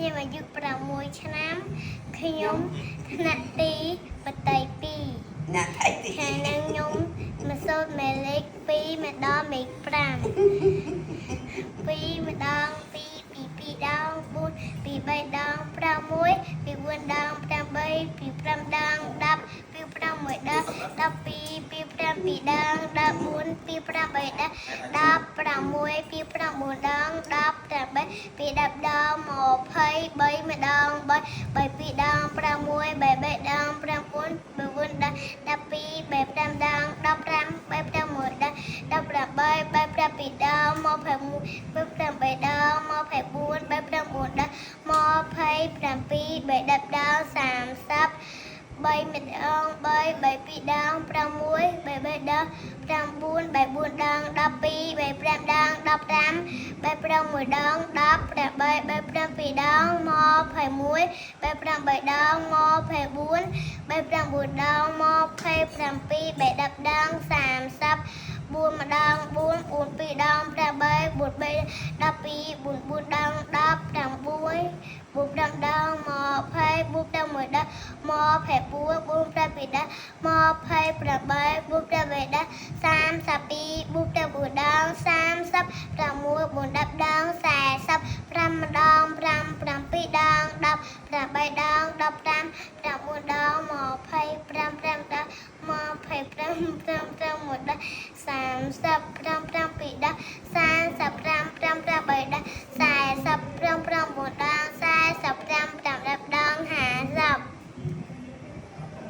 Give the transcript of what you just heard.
ខ្ញុំអាយុ6ឆ្នាំខ្ញុំថ្នាក់ទីបតី2 ណាថៃទី ហើយនឹងខ្ញុំមកសូត្រមេលេខ2មកដល់មេខ5 2ម្ដង2ពី2ដង4ពី3ដង6ពី4ដង8ពី5ដង10ពី6ដង12ពី7ដង14ពី8ដង16ពី9ដង18ពី10ដង23ម្ដង3 3 2ដង6 3 3ដង9 9ដង12 3 5ដង15 3 6ដង18 3 7ដង21 3 8ដង24 3 9ដង27 3 10ដង30 3ម្ដង3 3 2ដង6 3 3ដង9 3 4ដង12 3 5ដង15 3 6ដង18 3 7ដង21 3 8ដង24 3 9ដង27 3 10ដង30 4ម្ដង4 4 2ដង8 4 3 12 4 4ដង19 4 5ដង20 4 6ដង24 4 7ដង28 4 8ដង32 4 9ដង36 4 10ដង45ម្ដង5 7ដង18ដង15 9ដង25 5ដង25 5 6ដង35 7ដង35 5 8ដង45 9ដង